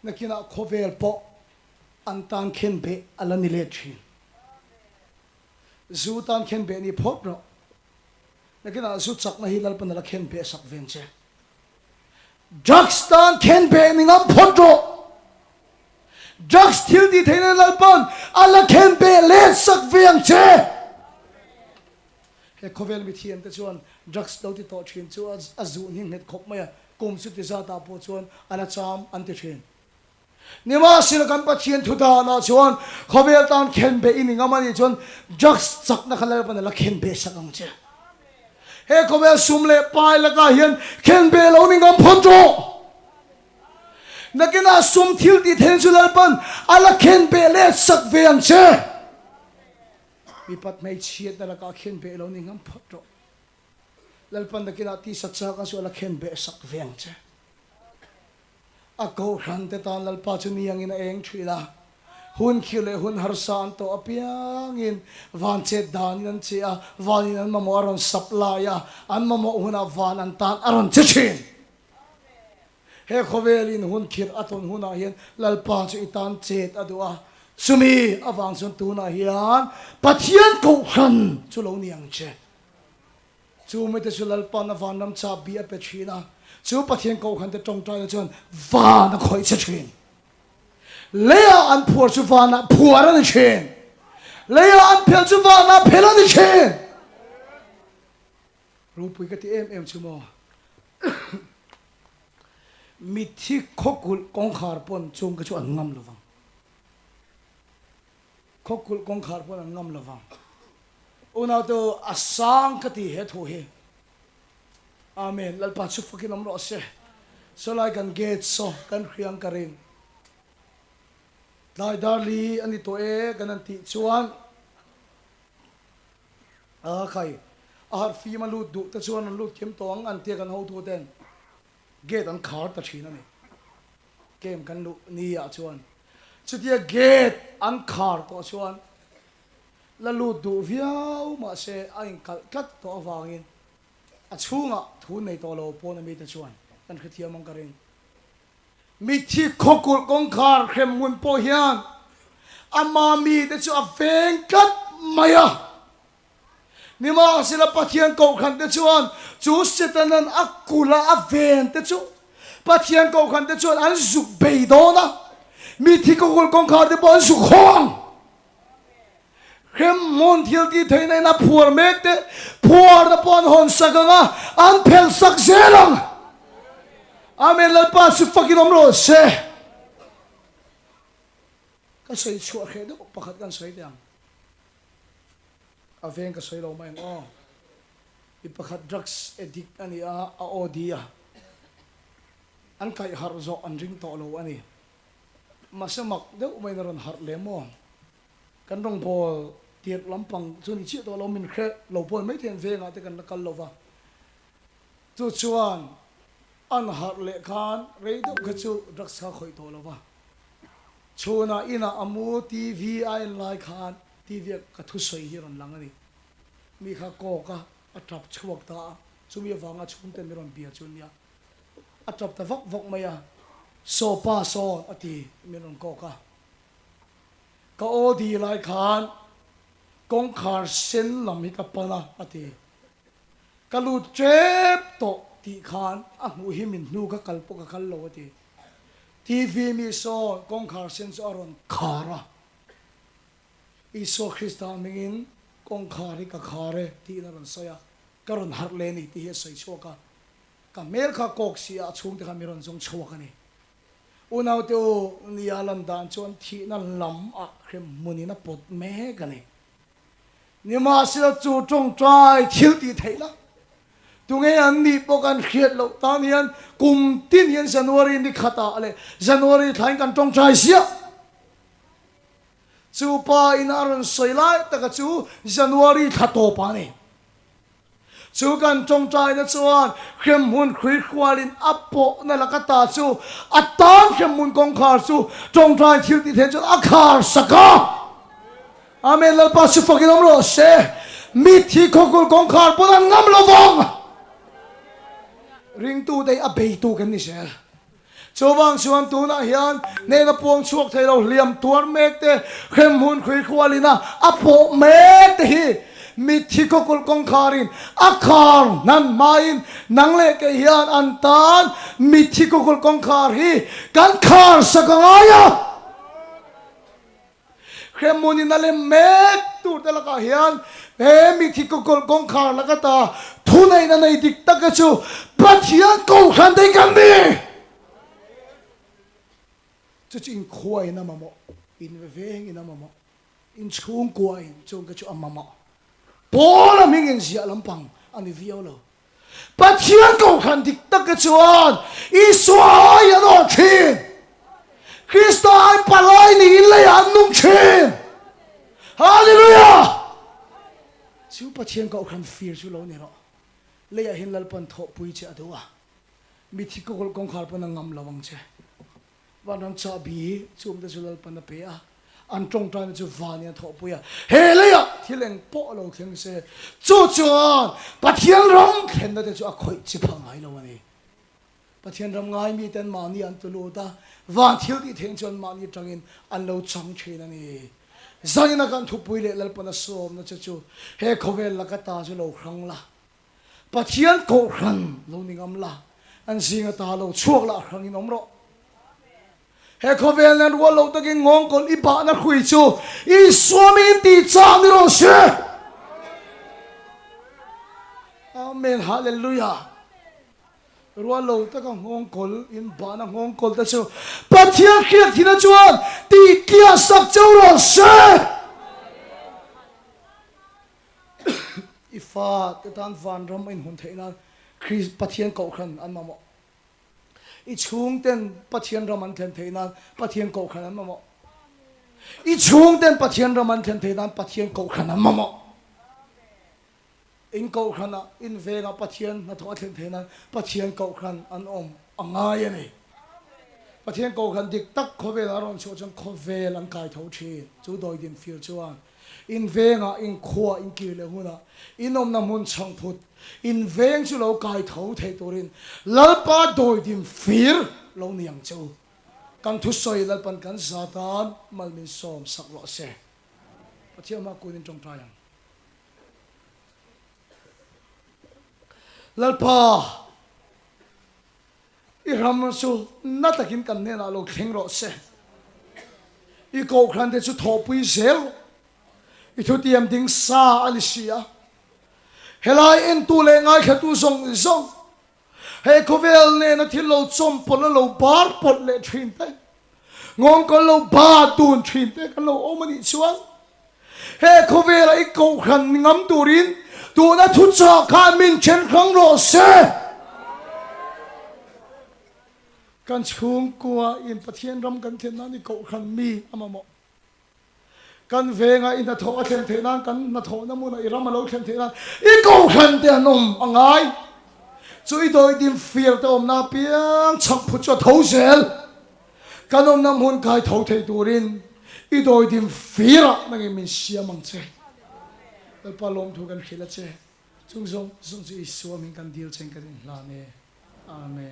Nakinah khawvel pawh an tan khenbeh a la ni let thin. Zu tan khenbeh ni phawt rawh. Nakinah zu chakna hi Lalpan a la khenbeh sak ven che. Drugs tan khenbeh ni ngam phawt rawh. Drugs thil tih theihna Lalpan a la khenbeh let sak ve ang che. He khawvel mithiam te chuan drugs lo ti tawh thin chu a zuh hning nghet khawp mai a, kum chu ti zat ah pawh chuan a la cham an ti thin. Nimahsela kan Pathian thu danah chuan khawvel tan khenbeh i ni ngam a nih chuan drugs chakna kha Lalpan a la khenbeh sak ang che. He khawvel sum leh pai lakah hian khenbeh lo ni ngam phawt rawh. Nakinah sum thil tih theihna chu Lalpan a la khenbeh let sak ve ang che. Mipat hmeichhiatna lakah khenbeh lo ni ngam phawt rawh. Lalpan nakinah tisa chak a chu a la khenbeh sak ve ang che. A kohhran te tan Lalpa chu niangin a eng thin a, hun khir leh hun harsa an tawh apiangin van chet danin an che a, vanin an mamawh a rawn supply a, an mamawh hunah van an tan a rawn che thin. He khawvelin hun khirh a tawn hunah hian Lalpa chu i tan chet a duh a, chumi avang chuan tunah hian Pathian kohhran chu lo ni ang che. Chu mite chu Lalpa'n a vanram chahbi a pe thin a, chu Pathian kohhrante tawngtaina chuan van a khawih che thin. Leiah an phuar chu vanah phuar a ni thin. Leiah an phel chu vanah phel a ni thin. Ropui ka ti em em chu maw. Mitthi khawkulh kawngkhar pawn chung ka chu an ngam lovang. Khawkulh kawngkhar pawn an ngam lovang. Unautu a sang ka ti he thu hi. Amen. Lalpa chu fakin awm rawh se. Sawlai kan gate saw kan hriang ka ring. Tlai dar li a ni tawh e kan han tih chuan a khai a harh fim a lut duh te chuan an lut kim tawh ang an tia kan hotu ten gate an khar ta thin a ni. Game kan luh ni ah chuan chutia gate an khar tawh chuan la lut duh viau mahse a inkalh tlat tawh avangin a chhungah thu nei tawh lo pawn ami te chuan kan hrethiam ang ka ring. Mitthi khawkulh kawngkhar hrem hmun pawh hian. Ama mite chu a veng tlat mai a. Nimahsela Pathian kohhran te chuan chu Setanan a kulh a a ven te chu Pathian kohhran te chuan an zuk bei dawn a, mithi kawkulh kawngkhar te pawh an zuk haw ang. Hremhmun thil tih theihna in a phuar mek te phuarna pawh an hawn sak ang a, an phelh sak zel ang. Amen Lalpa chu fakin awm rawh se. Ka sawi chhuah hreh deuh pakhat kan sawi teh ang. A veng ka sawi lo mai ang aw. Mi pakhat drugs addict a ni a, a OD a. An kaih harh zawh an ring tawh lo a ni. Mahse mak deuh maiin a rawn harh leh maw? Kan rawngbâwl tirh lampang chu ni chiah tawh lo, min hre lo pawh ni maithei an vengah te kan la kal lo va. Chu chuan an harh leh khan rei deuh kha chu drugs kha a khawih tawh lo va. Chhunah inah a mu TV a en lai khan TV ah ka thusawi hi a rawn lang a ni. Mi kha kawk a, a tap chhuak ta a, chumi avanga chhungte mi rawn bia chu nia. A tap ta vak vak mai a, Saw pa sawn a ti min rawn kawk a. Ka aw di lai khan kawngkhar sen lam hi ka pan a a ti. Ka lut tep tawh tih khan a hmuh hi min hnu ka kal pawh ka kal lo a ti. TV mi sawn kawngkhar sen chu a rawn khar a. Isua Krista hmingin kawngkhar hi ka khar e tiin a rawn sawi a, ka rawn harh leh a ni tih hi a sawi chhuak a. Ka hmel kha kawk si a, a chhungte kha mi rawn zawng chhuak a ni. Unaute u, nia lan dan chuan thihna lam ah hrem hmunin a pawt mek a ni. Nimahsela chu tawngtai thil tih theih la, tunge an nih pawh kan hriat loh tan hian kum tin hian January ni khatah leh January thlain kan tawngtai ziah. Chu pa in a rawn sawi lai taka chu January thla tawp a ni. Chu kan tawngtaina chuan hremhmun hruihrualin a pawhna laka ta chu a tan hremhmun kawngkhar chu tawngtai thil tih theih chuan a khar sak a. Amen Lalpa chu fakin awm rawh se. Mitthi khawkul kawngkhar pawn an ngam lo vang. Ringtu te hi a beitu kan ni zel. Chuvang chuan tunah hian hnena puang chhuak thei lo hliam tuar mek te, hremhmun hruihrualin a a pawh mek te hi mitthi khawkulh kawngkharin a khar hnan hmain nang leh kei hian an tan mitthi khawkulh kawngkhar hi kan khar sak a ngai a. Hremhmun in a lem mek tur te lakah hian he mithi kawkawlh kawngkhar laka ta thuneihna nei dik taka chu Pathian kohhran te kan ni. Chu chu inkhua in a mamawh, in veng in a mamawh, in chhungkua in chung te chu a mamawh. Paul a hming in ziah lampang a ni viau lo. Pathian kohhran dik tak te chuan Isua ai an awh thin. Krista ai palai niin leiah an nung thin. Hallelujah! Chu Pathian kohhran fir chu lo ni rawh. Leiah hian Lalpan thawhpui che a duh a. Mithi kawkawlh kawngkhar pawn a ngam lo ang che. Vanram chahbi chumte chu Lalpan a pe a, an tawngtaina chu van in a thawhpui a. He leiah thil eng pawh a lo thleng se, chu chuan Pathian ram thlenna te chu a khawih chi phah ngai lo a ni. Pathian ram ngai mite an mahni an tu lut a, van thil tih theih chuan mahni atangin an lo chang thin a ni. Zanina kan thupui leh Lalpan a sawmna che chu he khawvel laka ta chu lo hrang la. Pathian kohhran lo ni ngam la, an zinga ta lo chhuak lah hrangin awm rawh. He khawvel nen rual lo takin nghawngkawl i bahna hrui chu Isua min tih chak ni rawh se. Amen Hallelujah. Rual lo taka nghawngkawl in bahna nghawngkawl te chu Pathian hriat thina chuan tih tliah sak cheu rawh se. I fa te tan vanram a inhun theih nan Kris Pathian kohhran an mamawh. I chhung ten Pathian ram an thlen theih nan Pathian kohhran an mamawh. I chhung ten Pathian ram an thlen theih nan Pathian kohhran an mamawh. In kohhranah, in vengah Pathian hnathawh a thlen theih nan Pathian kohhran an awm a ngai a ni. Pathian kohhran dik tak khawvel a rawn chhuah chuan khawvel an kai tho thin. Chu dawidin fir chuan In vengah, in khuah, in kir leh hunah, in awmna hmun chhang phut, in veng chu lo kai tho thei turin Lalpa dawidim fir lo ni ang che u. Kan thusawi Lalpan kan za tan mal min sawm sak rawh se. Pathian hma kun in tawngtai ang. Lalpa, i ram chu na takin kan hnenah lo thleng rawh se. I kohhran te chu thawhpui zel rawh. I thutiam ding sa a ni si a. Helai entu leh ngaithlatu zawng zawng He khawvel nena thil lo chawmpawlh a lo bar pawlh leh thin te, ngawngkawl lo ba dun thin te kan lo awm a nih chuan he khawvela i kohhran ngam turin tuna thuchah khan min then hrang rawh se. Kan chhungkua in Pathian ram kan thlen nan i kohhran mi a mamawh. Kan venga i hnathawh a thlen theih nan, kan hnathawhna hmuna i ram a lo thlen theih nan i kohhran te an awm a ngai. Chu i dawidim fir te awmna apiang chhak phut chu a tho zel. Kan awmna hmun kai tho thei turin i dawidim firah nangin min siam ang che. Lalpa lawmthu kan hrilh a che. Chung zawng zawng chu Isua min kan dil chen kan inhlan e. Amen.